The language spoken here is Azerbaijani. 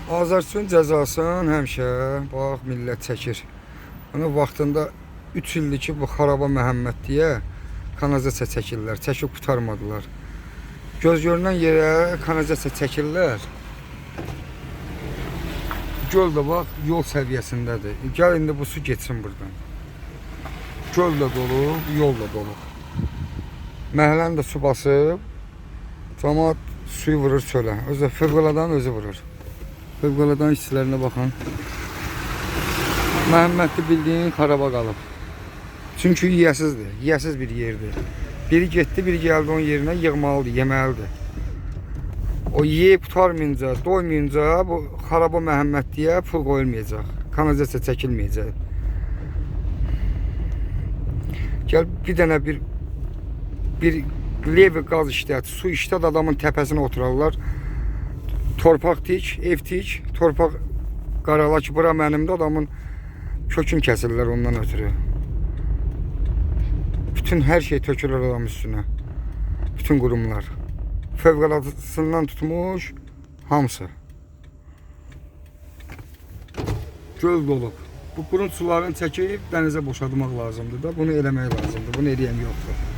Azərsun cəzasını həmişə bax millət çəkir. Bunu vaxtında 3 ildir ki, bu Xaraba Məhəmməd deyə kanalizasiya çəkirlər. Çəkib qurtarmadılar. Göz görünən yerə kanalizasiya çəkirlər. Göl də bax yol səviyyəsindədir. Gəl indi bu su getsin buradan. Göl də dolu, yol da dolu. Məhəlləni də su basıb. Camaat suyu vurur çölə. Özü də fövqəladanın özü vurur. Fövqəladanın işçilərinə baxın. Məhəmmədli bildiyin xaraba qalıb. Çünki yiyəsizdir. Yiyəsiz bir yerdir. Biri getdi, biri gəldi onun yerinə yığmalıdır, yeməlidir. O yeyib qurtarmayınca, doymayınca bu xaraba Məhəmmədliyə pul qoyulmayacaq. Kanalizasiya çəkilməyəcək. Gəl bir dənə bir levi qaz işlət, su işlət adamın təpəsinə oturarlar. Torpaq tik, ev tik, torpaq qarala ki, bura mənimdir, adamın kökün kəsirlər ondan ötürü. Bütün hər şey tökülür adamın üstünə. Bütün qurumlar. Fövqəladəsindən tutmuş hamısı. Göl dolub. Bu qurun sularını çəkib dənizə boşaltmaq lazımdır da. Bunu eləmək lazımdır. Bunu eləyən yoxdur.